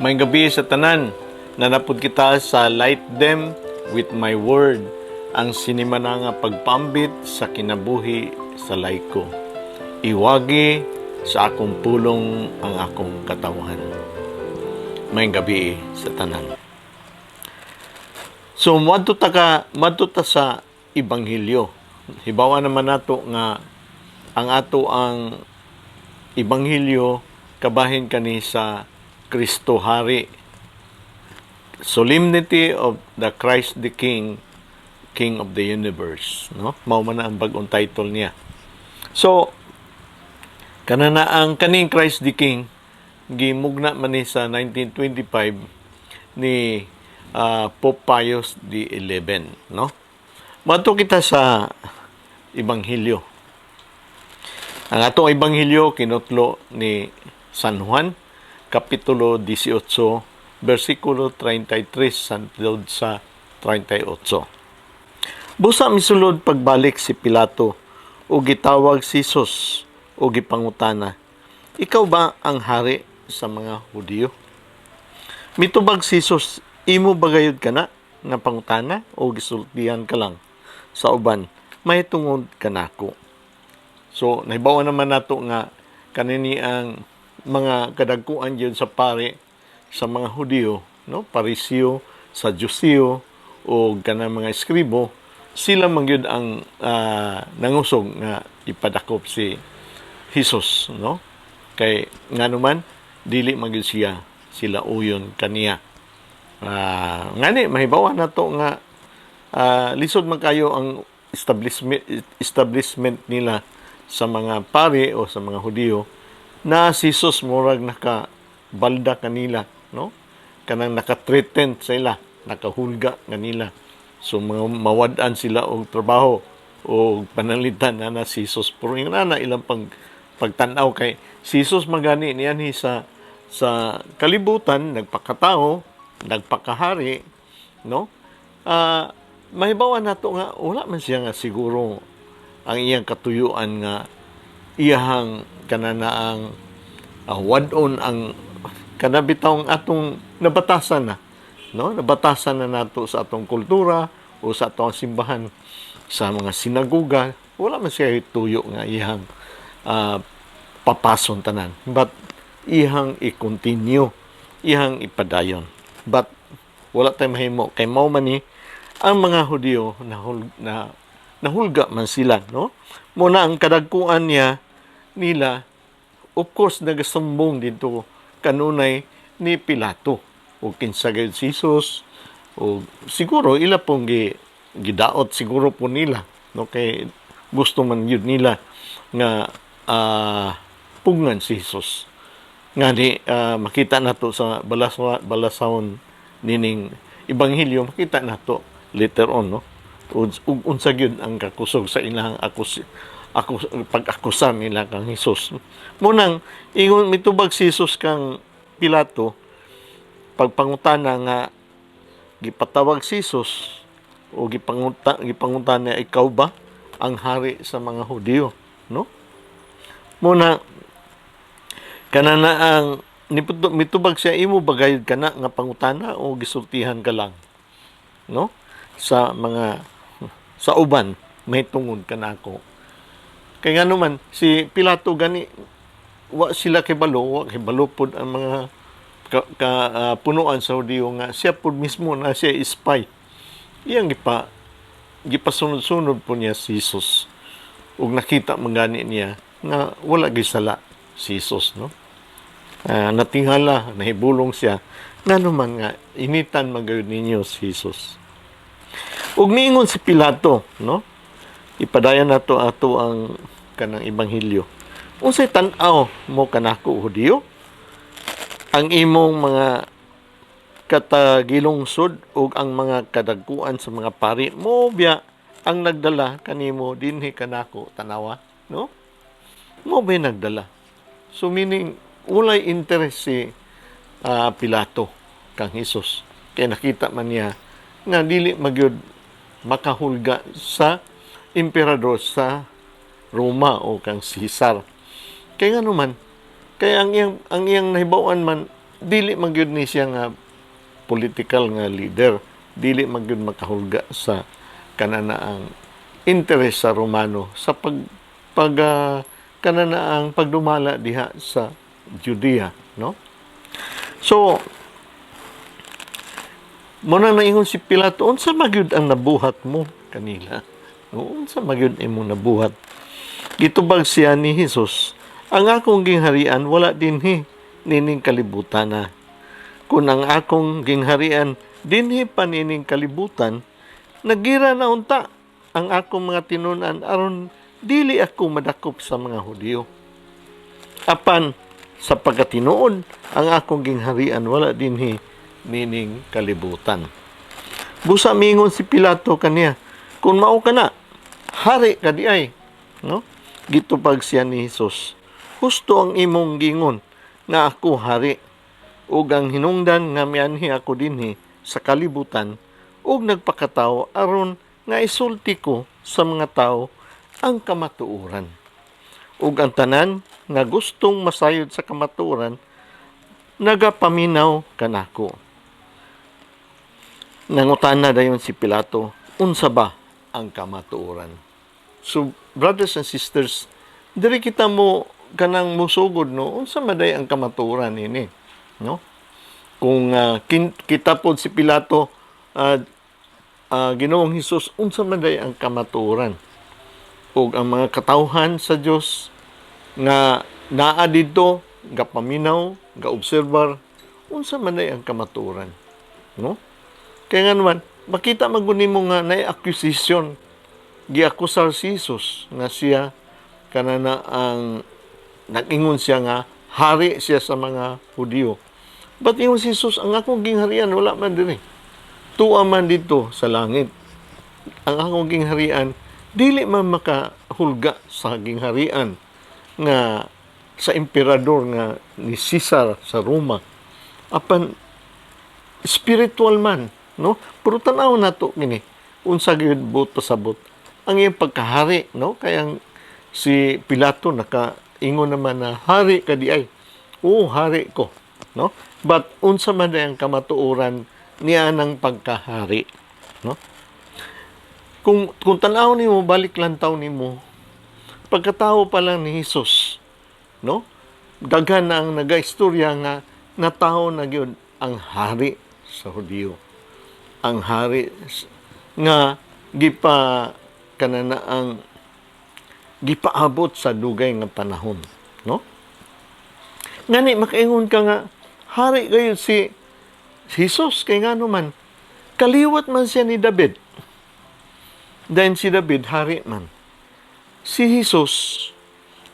Maayong gabii sa tanan, naa na pud kita sa Light Them with My Word, ang sinimana nga pagpambit sa kinabuhi sa laiko. Iwagi sa akong pulong ang akong katawhan. Maayong gabii sa tanan. So moadto ta sa ebanghelyo. Hibawa naman nato nga ang ato ang ebanghelyo kabahin kani sa Kristo Hari. Solemnity of the Christ the King, King of the Universe, no? Mao man na ang bag-ong title niya. So kanana ang kaning Christ the King, gimugna man ni sa 1925 ni Pope Pius XI, no? Moadto kita sa ebanghelyo. Ang atong ebanghelyo kinutlo ni San Juan, kapitulo 18, bersikulo 33 hangtod sa 38. Busa misulod pagbalik si Pilato ug gitawag si Jesus ug gipangutana, "Ikaw ba ang hari sa mga Hudiyo?" Mitubag si Jesus, "Imo ba gayud kana nga pangutana o gisultihan ka lang sa uban mahitungod kanako?" So nahibaw naman nato nga kanini ang mga kadagkuan gyud sa pari sa mga Hudiyo, no, Pariseo, Saduceo o kanang mga eskribo, sila man gyud ang nangusog nga ipadakop si Jesus, no? Kay ngano man dili man gyud siya sila uyon kaniya. Ngani mahibaw nato nga lisod man kayo ang establishment nila sa mga pari o sa mga Hudiyo na si Jesus murag naka balda kanila, no, kanang naka-threaten sa ila, nakahulga kanila. So mga mawad-an sila og trabaho o pananglitan na na si Jesus, pero yung na ilang pagtan-aw kay si Jesus magani nianhi sa kalibutan, nagpakatao, nagpakahari, no? Mahibawan nato nga wala man siya nga siguro ang iyang katuyuan nga iyahang kananaang wad-on ang kanabitawng atong nabatasan na, no, nabatasan na nato sa atong kultura o sa atong simbahan, sa mga sinagoga. Wala man siya tuyo nga iyang papason tanan, but iyang i-continue, iyang ipadayon. But wala tay mahimo kay mao man ni ang mga Hudiyo na nahulga man sila, no? Muna ang kadagkuan niya nila, of course, nagasumbong dito kanunay ni Pilato o kinsa gayud si Jesus, o siguro ila pong gidaot siguro po nila, no, kay gusto man yun nila nga pugngan si Jesus. Ngani makita nato sa balasahon nining ebanghelyo, makita nato later on, no, ug unsa gyud ang kakusog sa ilang akus ako pag-akusar nila kang Jesus. Munang ingon, mitubag si Jesus kang Pilato pagpangutana nga gipatawag si Jesus o gipangutana niya, "Ikaw ba ang hari sa mga Hudiyo?" no? Muna kanana ang mitubag siya, "Imo ba gayud kana nga pangutana o gisultihan ka lang, no, sa mga sa uban mahitungod kanako?" Kay ngano man si Pilato gani wa sila kibalo, wa kibalo pod ang mga punuan sa Hudiyo nga siya pod mismo na siya spy. Iyang gipasunod-sunod po niya si Jesus ug nakita man gani niya nga wala gisala si Jesus, no? Natingala, nahibulong siya ngano man nga initan man gayud ninyo si Jesus. Ug niingon si Pilato, no? Ipadayon nato ato ang kanang ebanghelyo. "Unsay tan-aw mo kanako, Hudiyo? Ang imong mga katagilungsod ug ang mga kadagkuan sa mga pari mo biya ang nagdala kanimo dinhi kanako." Tanawa, no? Mo ba nagdala? So meaning walay interest si Pilato kang Jesus kay nakita man niya nga dili magyud makahulga sa emperador sa Roma o kang Caesar. Kay ngano man, kay ang iyang nahibaw-an man dili man gyud ni siya nga political nga leader, dili man gyud makahulga sa kanana ang interes sa Romano sa pag pag kanana ang pagdumala diha sa Judea, no? So mao na naingon si Pilato, "Unsa magyud ang nabuhat mo kanila, no? Unsa magyud imong nabuhat?" Gitubag siya ni Jesus, "Ang akong gingharian wala dinhi nining kalibutan na. Kung ang akong gingharian dinhi pa nining kalibutan, nagira na unta ang akong mga tinunan aron dili ako madakop sa mga Hudiyo. Apan sa pagkatinuod, ang akong gingharian wala dinhi nining kalibutan." Busa mingon si Pilato kaniya, "Kung mao ka na, hari ka di ay, no?" Gitubag siya ni Jesus, "Husto ang imong gingon nga ako hari, ug ang hinungdan nga mianhi ako dinhi sa kalibutan ug nagpakatawo aron nga isulti ko sa mga tawo ang kamatuoran. Ug ang tanan nga gustong masayod sa kamatuoran nagapaminaw kanako." Nangutana dayon si Pilato, "Unsa ba ang kamatuoran?" So, brothers and sisters, diri kita mo kanang musugod, no, unsa man day ang kamatuoran ini, no? Kung kita pod si Pilato, "Ginoong Hesus, unsa man day ang kamatuoran?" Ug ang mga katawhan sa Dios nga naa didto, gapaminaw, ga-obserbar, unsa man day ang kamatuoran, no? Kaya nga naman, makita man gud nimo nga naay accusation. Giakusar si Jesus nga siya kanana ang nag-ingon siya nga hari siya sa mga Hudiyo. But ingon si Jesus, "Ang akong gingharian wala man diri. Tuwa man dito sa langit. Ang akong gingharian dili man makahulga sa gingharian nga sa emperador nga ni Caesar sa Roma. Apan spiritual man, no?" Pero tan-aw nato kini unsa gyud buot pasabot ang iyang pagkahari, no? Kaya ang si Pilato naka ingon naman na hari ka di ay. Oo, hari ko, no? But unsa man day ang kamatuoran niya ng pagkahari, no? Kung tan-aw nimo, balik lantaw nimo, pagkatao pa lang ni Jesus, no? Daghan na ang nagaistorya nga natawo na gyud ang hari sa Hudiyo. Ang hari nga gipa kanana ang gipaabot sa dugay nga panahon, no? Ngani makaingon ka nga hari gayud si Jesus kay ngano man kaliwat man siya ni David. Then si David hari man. Si Jesus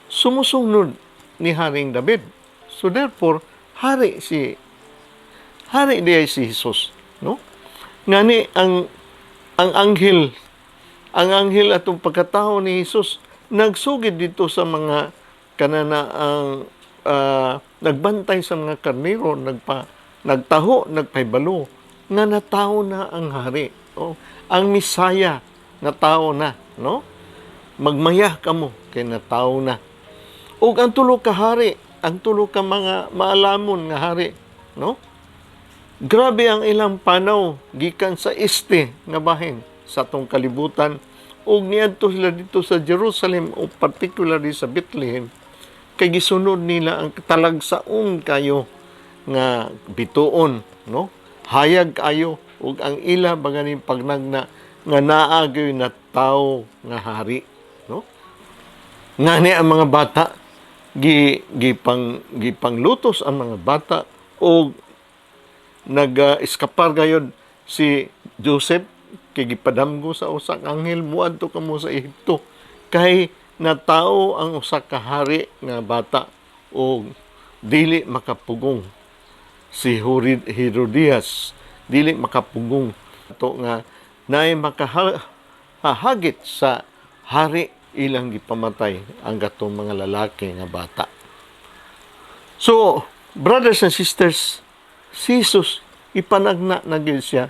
sumusunod ni Haring David. So therefore, hari diay si Jesus, no? Ngani ang anghel atong pagkatao ni Jesus nagsugid dito sa mga kanana ang nagbantay sa mga karnero, nagtaho, nagpahibalo nga natawo na ang hari. Oh, ang Misaya natawo na, no? Magmaya kamo kay natawo na. Ug ang tulo ka hari, ang tulo ka mga maalamon nga hari, no? Grabe ang ilang panaw gikan sa este nga bahin sa atong kalibutan ug niadto sila dito sa Jerusalem o particularly sa Bethlehem kay gisunod nila ang talagsaon kayo nga bituon, no? Hayag kayo ug ang ila baganing pagnagna nga naa gyud na tawo nga hari, no? Ngani ang mga bata gi gipang gipanglutos ang mga bata og nag-eskapar gayod si Joseph kay gipadamgo sa usa ka anghel, "Muadto kamo sa Ehipto kay natao ang usa ka hari nga bata," og dili makapugong si Herodias, dili makapugong to nga naay makahagit sa hari, ilang gipamatay ang katong mga lalaki nga bata. So, brothers and sisters, si Jesus ipanagna na gyud siya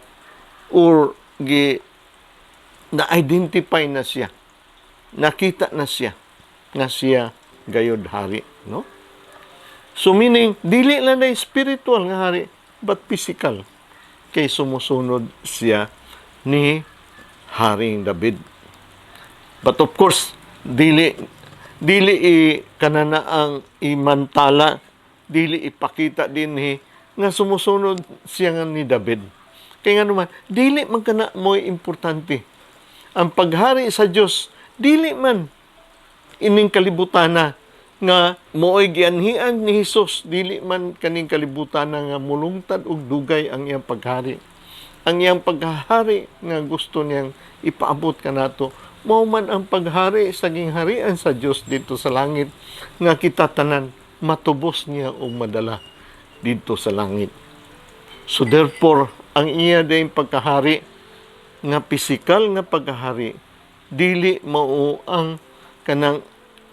or gi na-identify na siya. Nakita na siya nga siya gayod hari, no? So meaning, dili lang na spiritual nga hari, but physical. Kay sumusunod siya ni Haring David. But of course, dili dili i kanana ang imantala, dili ipakita dinhi nga sumusunod siya nga ni David. Kay nga naman, dili man kana mo'y importante. Ang paghari sa Dios dili man ining kalibutana nga mooy gianhian ni Hesus, dili man kaning kalibutana nga mulungtad og dugay ang iyang paghari. Ang iyang paghahari nga gusto niyang ipaabot kanato, mao man ang paghari sa gingharian sa Dios dito sa langit nga kita tanan matubos niya og madala dito sa langit. So therefore, ang iya dayong pagkahari nga pisikal nga pagkahari, dili mao ang kanang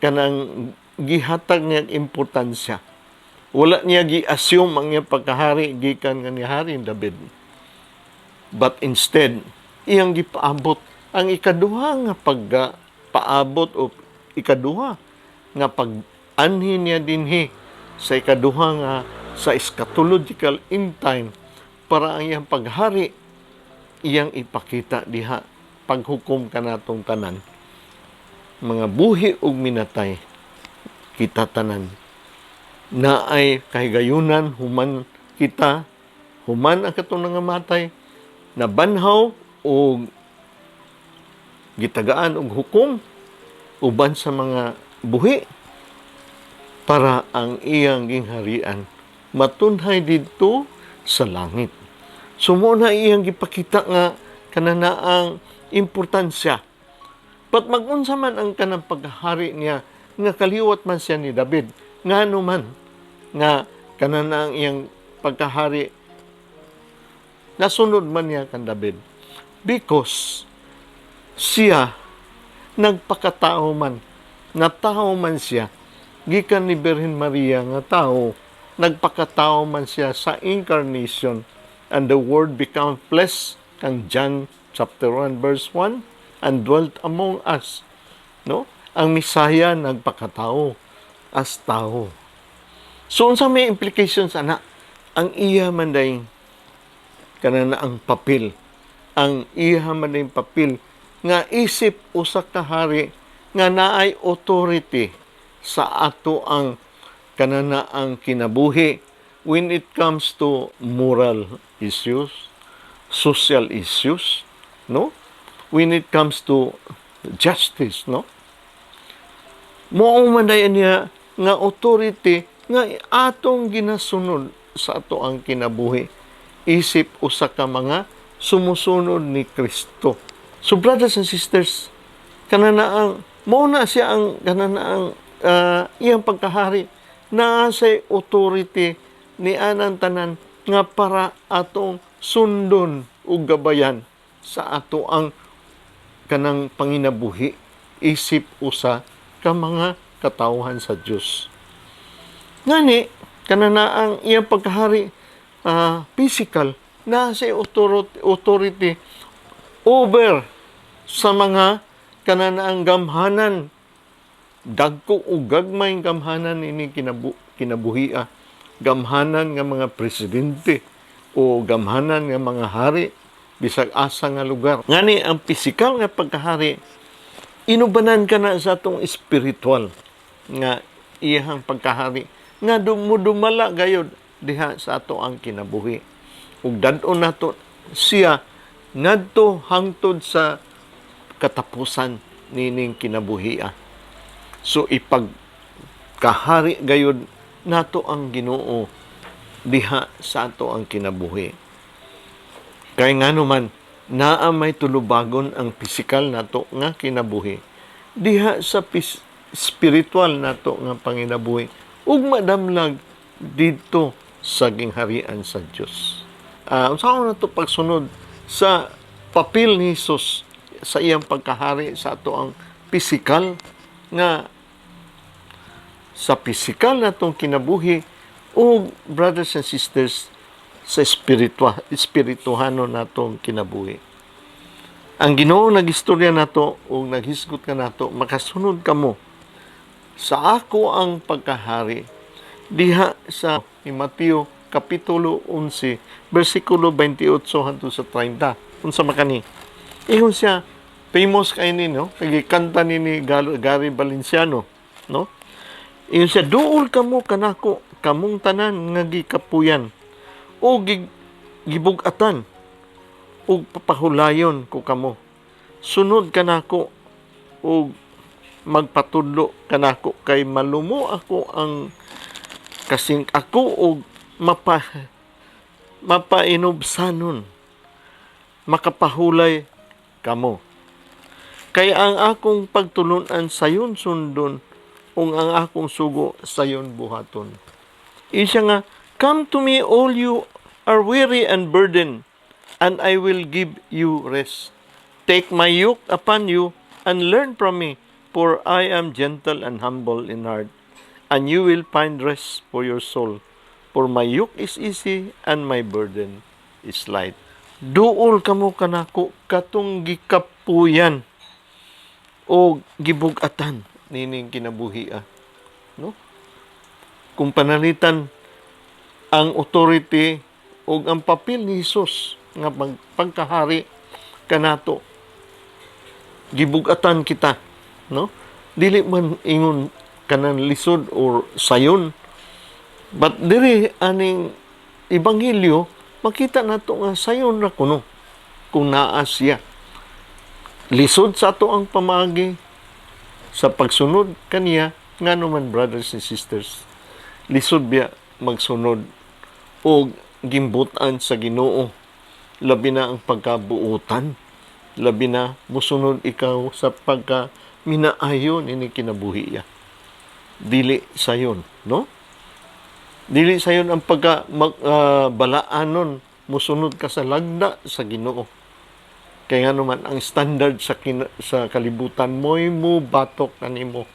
kanang gihatag niya importansya. Wala niya gi-assume ang iyang pagkahari gikan nga ni Haring David. But instead, iyang gipaabot ang ikaduha nga pagpaabot o ikaduha nga pag-anhi niya dinhi sa ikaduha nga sa eschatological end time para ang iyang paghari iyang ipakita diha, paghukom kanatong tanan, mga buhi ug minatay. Kita tanan naay kahigayunan human kita, human ang katong nangamatay nabanhaw og gitagaan og hukom uban sa mga buhi para ang iyang gingharian matunhay didto sa langit. So mo na iyang gipakita nga kanana ang importansya. But magunsa man ang kanang paghari niya nga kaliwat man siya ni David, ngano man nga kanana ang iyang pagkahari nasunod man niya kan David? Because siya nagpakatao man, natao man siya gikan ni Birhen Maria nga tao, nagpakatao man siya sa incarnation, and the Word become flesh kang John chapter 1 verse 1 and dwelt among us, no? Ang Misaya nagpakatao as tao. So unsa may implications ana? Ang iya man day kanana ang papel, ang iya man day papel nga isip usa ka hari nga naay authority sa ato ang kanana ang kinabuhi when it comes to moral issues, social issues, no? When it comes to justice, no? Mao man day niya nga authority nga atong ginasunod sa ato ang kinabuhi isip usa ka mga sumusunod ni Kristo. So brothers and sisters, kanana ang mao na siya ang kanana ang iyang pagkahari naa sa authority ni anang tanan nga para atong sundon ug gabayan sa ato ang kanang panginabuhi isip usa ka mga katawhan sa Dios. Ngani kanana ang iyang pagkahari physical na sa authority over sa mga kananaang gamhanan, dagko ug gagmay gamhanan ini kinabuhia, gamhanan nga mga presidente o gamhanan nga mga hari bisag asa nga lugar. Ngani ang pisikal nga pagkahari inubanan ka na sa atong espiritual nga iyang pagkahari nga dumudumala gayod diha sa ato ang kinabuhi ug dad-on nato siya ngadto hangtod sa katapusan nining kinabuhia. So ipagkahari gayud nato ang Ginoo diha sa ato ang kinabuhi. Kay ngano man naa may tulubagon ang pisikal nato nga kinabuhi diha sa spiritual nato nga panginabuhi ug madamlag didto sa gingharian sa Dios. Unsa nato pagsunod sa papel ni Hesus sa iyang pagkahari sa ato ang pisikal nga sa pisikal natong kinabuhi o, brothers and sisters, sa espirituhanon natong kinabuhi? Ang Ginoo nagistorya nato ug naghisgot ka nato, "Makasunod kamo sa ako ang pagkahari." Diha sa ni Mateo kapitulo 11 bersikulo 28 hangtod sa 30. Unsa man kani? Ingon siya, famous kay ni, no? Nagikanta ni Gary Valenciano, no? Ingon siya, "Duol kamo kanako, kamong tanan nga gikapuyan o gibug-atan, ug papahulayon ko kamo. Sunod kanako ug magpatudlo kanako, kay malumo ako ang kasing ako og mapainubsanon, makapahulay kamo. Kay ang akong pagtulunan sayon sundon ug ang akong sugo sayon buhaton." Siya nga, "Come to me, all you are weary and burdened, and I will give you rest. Take my yoke upon you and learn from me, for I am gentle and humble in heart, and you will find rest for your soul. For my yoke is easy and my burden is light." Duol kamo kanako, katong gikapuyan o gibugatan nining kinabuhi, no? Kung panalitan ang authority o ang papel ni Hesus nga pagkahari kanato, gibugatan kita, no? Dili man ingon kanang lisod or sayon, but diri aning ebanghelyo makita nato nga sayon ra kuno kung naa siya. Lisod sa ato ang pamaagi sa pagsunod kaniya. Ngano man, brothers and sisters, lisod biya magsunod og gimbutan sa Ginoo, labi na ang pagkabuutan, labi na musunod ikaw sa pagka minaayo nini kinabuhi ya? Dili sayon, no? Dili sayon ang pagka balaanon musunod ka sa lagda sa Ginoo, kay nga naman ang standard sa kalibutan mo'y mo batok kanimo.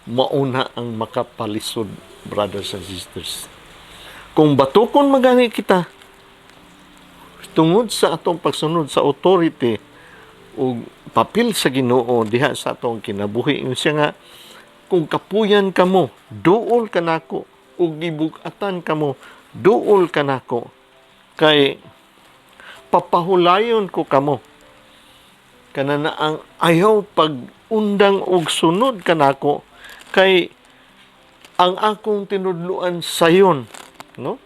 Mauna ang makapalisod, brothers and sisters, kung batukon magani kita tungod sa atong pagsunod sa authority ug papel sa Ginoo diha sa atong kinabuhi. Ingon siya nga, "Kung kapuyan kamo, duol kanako, ug gibug-atan kamo, duol kanako, kay papahulayon ko kamo." Kana na ang ayaw pag-undang og sunod kanako, kay ang akong tinudluan sayon, no?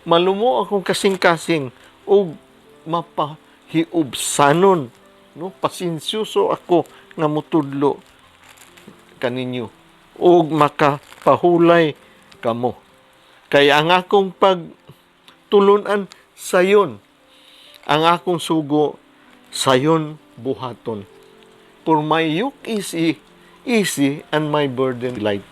Malumo akong kasing-kasing ug mapahiubsanon, no? Pasensyoso ako nga mutudlo kaninyo ug makapahulay kamo, kay ang akong pagtulunan sayon, ang akong sugo sayon buhaton. For my yoke is easy and my burden light.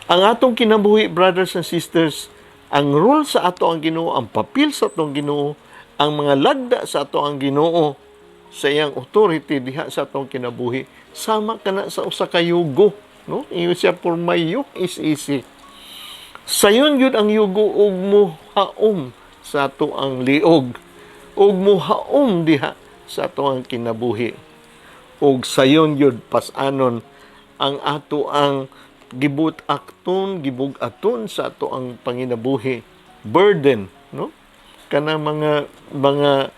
Ang atong kinabuhi, brothers and sisters, ang role sa ato ang Ginoo, ang papel sa atong Ginoo, ang mga lagda sa ato ang Ginoo sa iyang authority diha sa atong kinabuhi, sama kana sa usa ka yugo, no? Ingon siya, "For my yoke is easy." Sayon gyud ang yugo ug muhaom sa ato ang liog ug muhaom diha sa ato ang kinabuhi, ug sayon gyud pas-anon ang ato ang gibut-aton, gibug-aton sa ato ang panginabuhi, burden, no? Kanang mga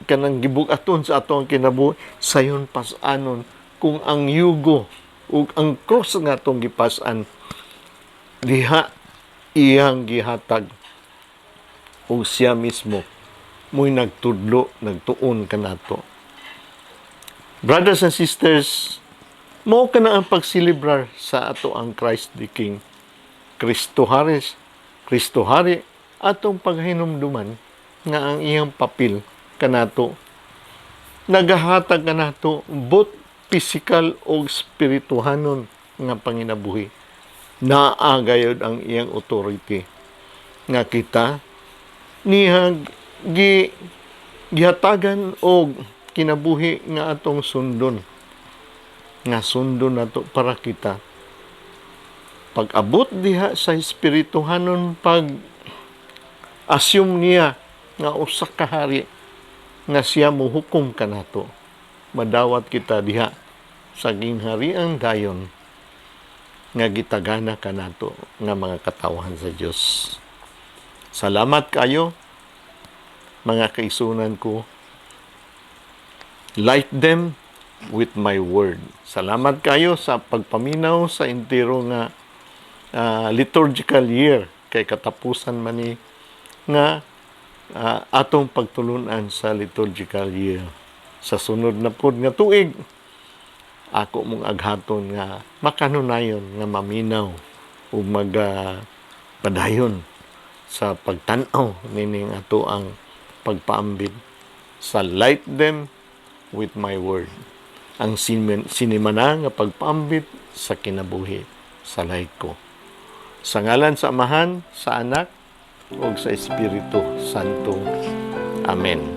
kanang gibug-aton sa ato ang kinabuhi, sayon pas-anon kung ang yugo ug ang cross nga atong gipas-an diha iyang gihatag ug siya mismo mo'y nagtudlo, nagtuon kanato. Brothers and sisters, mao kana ang pagselebrar sa ato ang Christ the King. Kristo Hari, Kristo Hari, atong paghinumduman nga ang iyang papel kanato nagahatag kanato both physical o spirituhanon nga panginabuhi. Naa gayod ang iyang authority nga kita niya gihatagan og kinabuhi nga atong sundon, nga sundon nato para kita pag-abot diha sa espirituhanon, pag assume niya nga usa ka hari nga siya mohukom kanato, madawat kita diha sa ginghariang dayon. nga gitagana kanato nga mga katawhan sa Dios. Salamat kayo, mga kaigsuonan ko. Light them with my word. Salamat kayo sa pagpaminaw sa entero nga liturgical year kay katapusan man ni nga atong pagtulunan sa liturgical year. Sa sunod na pod nga tuig, ako mong aghaton nga makanunayon nga maminaw ug mag padayon sa pagtan-aw nining ato ang pagpaambit sa "Light them with my word", ang sinimana nga pagpaambit sa kinabuhi sa laiko. Sa ngalan sa Amahan, sa Anak ug sa Espiritu Santo. Amen.